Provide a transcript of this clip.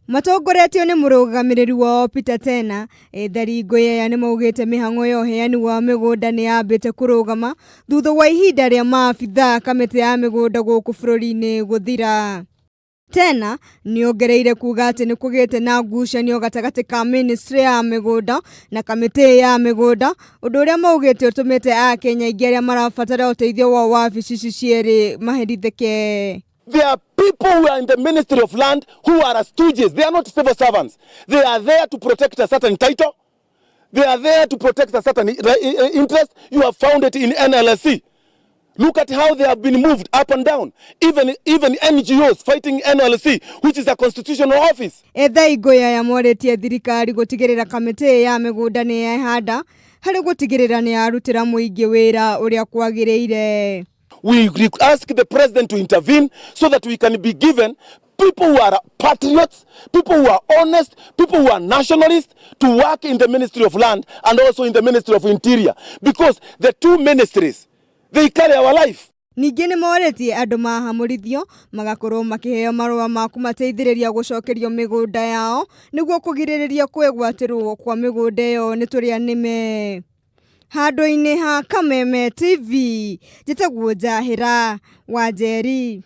Matongoretio nĩ mũrũgamĩrĩri wao Peter Tena, ethari ngũĩ aya nĩmaugĩte mĩhang'o ya ũheani wa mĩgũnda nĩ yambĩte kũrũgama thutha wa ihinda rĩa maabithaa kamĩtĩ ya mĩgũnda gũkũ bũrũri-inĩ gũthira. Tena nĩongereire kuga atĩ nĩ kũgĩte na ngucanio gatagatĩ ka ministry ya mĩgũnda na kamĩtĩ ya mĩgũnda, ũndũ ũrĩa maugĩte ũtũmĩte akenya aingĩ arĩa marabatara ũteithio wa wabici ici cierĩ maherithĩke. There are people who are in the Ministry of Land who are stooges. They are not civil servants. They are there to protect a certain title. They are there to protect a certain interest. You have found it in NLSC. Look at how they have been moved up and down. Even NGOs fighting NLC, which is a constitutional office. Ethari ngũĩ aya morĩtie thirikari gũtigĩrĩra kamĩtĩ ya mĩgũnda nĩ yehanda harĩ gũtigĩrĩra nĩ yarutĩra mũingĩ wĩra ũrĩa kwagĩrĩire. We ask the president to intervene so that we can be given people who are patriots, people who are honest, people who are nationalists to work in the Ministry of Land and also in the Ministry of Interior. Because the two ministries, they carry our life. Ningĩ nĩ morĩtie andũ mahamũrithio magakorwo makĩheo marũa ma kũmateithĩrĩria gũcokerio mĩgũnda yao nĩguo kũgirĩrĩria kwĩgwatĩrwo kwa mĩgũnda ĩyo nĩ tũrĩa nĩme. Handũ-inĩ ha Kameme TV, njĩtagwo Njahĩra Wanjeri.